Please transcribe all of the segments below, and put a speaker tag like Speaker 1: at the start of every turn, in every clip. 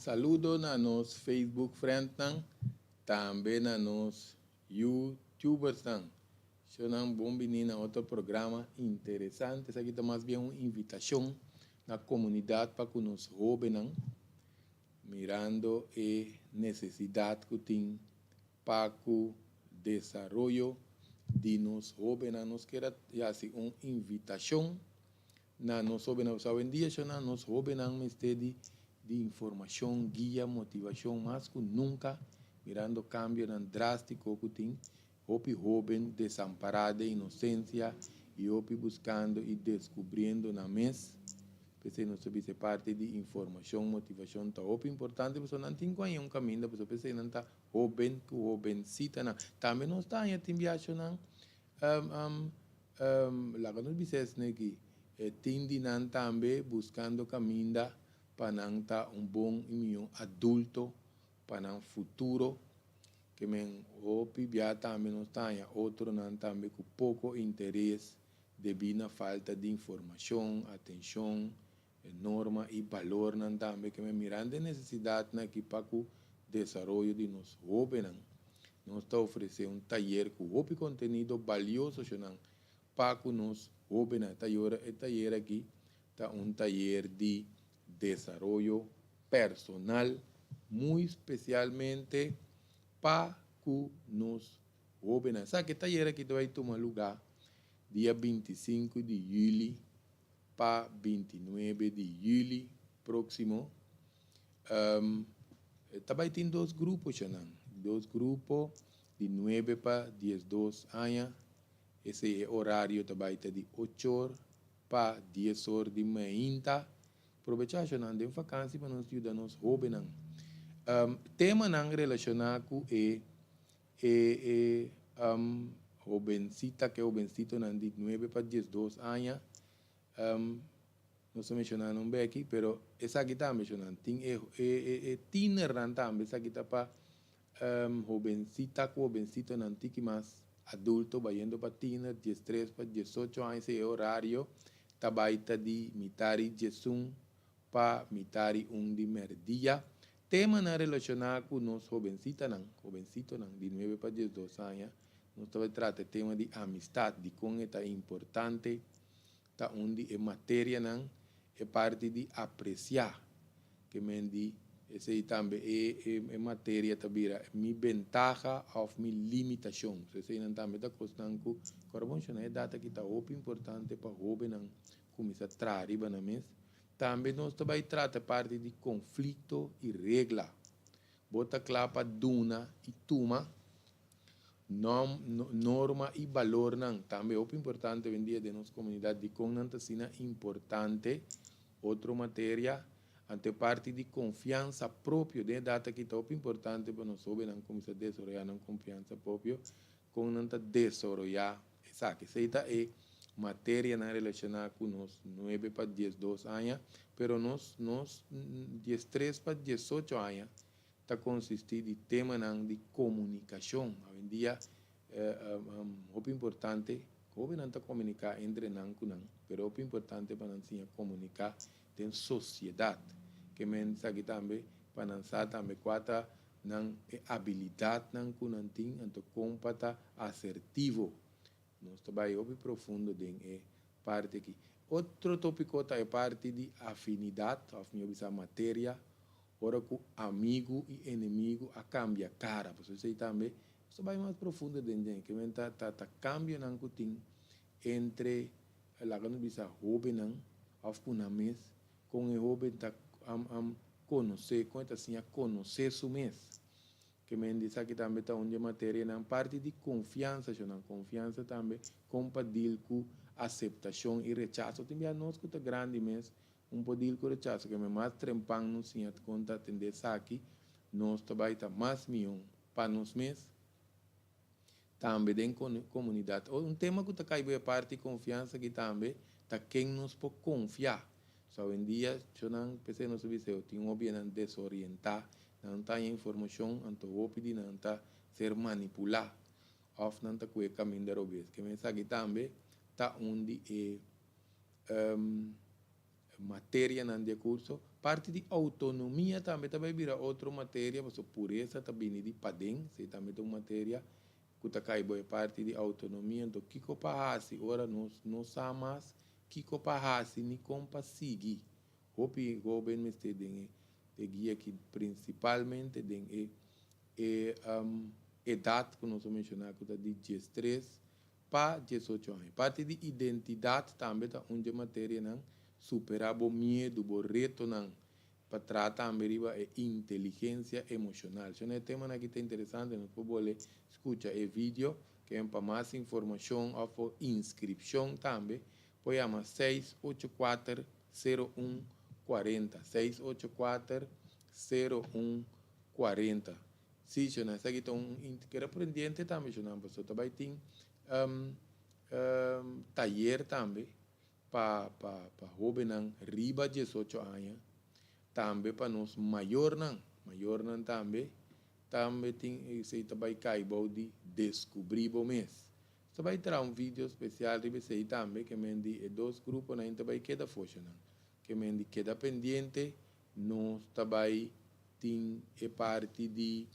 Speaker 1: Saludo na nos Facebook friendnan, tambe na nos YouTubersnan. Shownan, bon bini na otro programa interesante. Esaki ta mas bien un invitashon na komunidat pa ku nos hóbennan, mirando e nesesidat ku tin pa ku desaroyo di nos hóbennan. Nos kier a hasi un invitashon na nos hóbennan. Pasobra awendia, shownan, nos hóbennan mester di informashon, guia, motivashon mas ku nunka, mirando kambionan drástiko ku tin. Hopi hóben desampará den inosensia i hopi buskando i deskubriendo nan mes. P'esei nos ta bisa e parti di informashon, motivashon ta hopi importante pasobra nan tin ku haña un kaminda, pasobra p'esei nan ta hóben ku hóbensitanan. Tambe nos ta haña tin biachonan, laga nos bisa esne aki, e tin di nan tambe buskando kaminda pa nan ta un bon i mihó adulto pa nan futuro. Ke men hopi bia tambe nos ta haña otronan tambe ku poko interes debí na falta di informashon, atenshon, norma i balornan tambe. Ke men mirando e nesesidatnan aki pa ku desaroyo di nos hóbennan, nos ta ofresé un tayer ku hopi kontenido balioso shonnan pa ku nos hóbennan. E tayer aki ta un tayer di desaroyo personal, muy spesialmente pa ku nos hóbennan. Sa ku e tayer aki ta bai tuma lugá dia 25 di yüli pa 29 di yüli próksimo. Ta bai tin dos grupo, shonnan. Dos grupo di 9 pa 12 aña. Esei orario ta bai ta di 8 or pa 10 or di mainta. Probechá, shonnan, den vakansi pa nos yuda nos hóbennan. Temanan relashoná ku e hobensita ku hobensitonan di 9 pa 12 aña. No ta menshonando un beki, pero esaki tambe, shonnan. Tin e tienernan tambe, esaki ta pa hobensita ku hobensitonan tiki mas adulto, bayendo pa tiener, 13 pa 18 aña. E orario ta bai ta di mitari 11 pa mitari 1 di mèrdia. Temanan relashoná ku nos hobensitanan, hobensitonan di 9 pa 12 aña. Nos ta bai trata e tema di amistat, di kon ta importante, ta un di e materianan, e parti di apresiá, ke men di esei tambe e materia ta bira mi bentaha òf mi limitashon. So eseinan tambe ta kosnan ku kòrda bon, shonnan, e data aki ta hopi importante pa hóbennan kuminsá traha riba nan mes. Tambe nos ta bai trata parti di konflikto i regla. Bo ta kla pa duna i tuma? Norma i balornan tambe hopi importante awendia den nos komunidat, di kon nan ta asina importante, otro materia. Anto parti di konfiansa propio, den e data aki ta hopi importante pa nos hóbennan kuminsá desaroyá nan konfiansa propio, kon nan ta desaroyá esaki. Esei ta e materianan relashoná ku nos 9 pa 12 aña, pero nos 13 pa 18 aña ta konsistí di temanan di komunikashon. Awendia, hopi importante, hóbennan ta komuniká entre nan ku nan, pero hopi importante pa nan siña komuniká den sosiedat. Ke men esaki tambe pa nan sa tambe kua ta nan e abilidatnan ku nan tin, anto kon pa ta asertivo. Nos ta bai hopi profundo den e parti aki. Otro tópiko ta e parti di afinidat, òf mihó bisa materia, ora ku amigu i enemigu a kambia kara. Pasobra esei tambe nos ta bai mas profundo den ke men ta kambionan ku tin entre, laga nos bisa, hóbennan òf ku nan mes, kon e hóben ta konosé, kon e ta siña konosé su mes. Ke men di esaki tambe ta un di e materianan. Parti di konfiansa, shonnan, konfiansa tambe, kon pa deal ku aseptashon i rechaso. Tin bia nos ku ta grandi mes un por deal ku rechaso, ke men mas trempan nos siña kon ta atendé esaki, nos ta bai ta mas mihó pa nos mes, tambe den komunidat. Un tema ku ta kai bo e parti konfiansa aki tambe ta ken nos por konfia. So awendia, shonnan, p'esei nos ta bisa tin hopi nan desorientá, nan ta haña informashon, anto hopi di nan ta ser manipulá òf nan ta kue kaminda robes. Ke men esaki tambe ta un di e Materianan di e kurso. Parti di outonomia tambe ta bai bira otro materia, pasobra puresa ta bini di paden, esei tambe ta un materia ku ta kai bo e parti di outonomia. Anto kiko pa hasi ora nos no sa mas kiko pa hasi ni kon pa sigui? Hopi hóben mester den e guia aki, prinsipalmente den e e edat ku nos a menshoná ku ta di 13 Pa 18 aña. Parti di identidat tambe ta un dje materianan, superá bo miedu, bo retonan, pa traha tambe riba e inteligensia emoshonal. Shon e temanan aki ta interesante, nos por bole skucha e video, ken pa mas informashon òf por inskripshon tambe por yama 684 01 40, 684 01 40. Sí, shon, esaki ta un keda pendiente tambe, shon, pasobra ta bai tin tayer tambe pa hóbennan riba 18 aña, tambe pa nos mayornan, mayornan tambe, tambe tin esei ta bai kai bou di deskubrí bo mes. Ta bai traha un video spesial riba esei tambe, ke men di e dos gruponan ta bai keda afó, shonnan. Ke men di keda pendiente, nos ta bai tin e parti di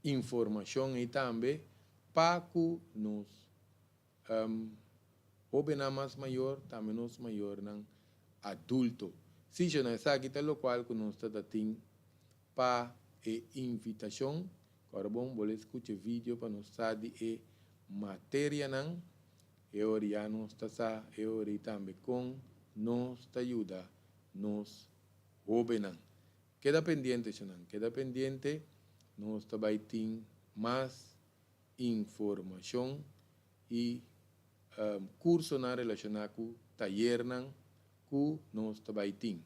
Speaker 1: informashon ei tambe pa ku nos hóbennan mas mayor, tambe nos mayornan adulto. Sí, shonnan, esaki ta lokual ku nos ta ta tin pa e invitashon. Ku ora bon bo lo skucha e video pa nos sa di e materianan. E ora ya nos ta sa e ora ei tambe kon nos ta yuda nos hóbennan. Keda pendiente, shonnan, keda pendiente, nos ta bai tin mas informashon i kursonan relashoná ku tayernan ku nos ta bai tin.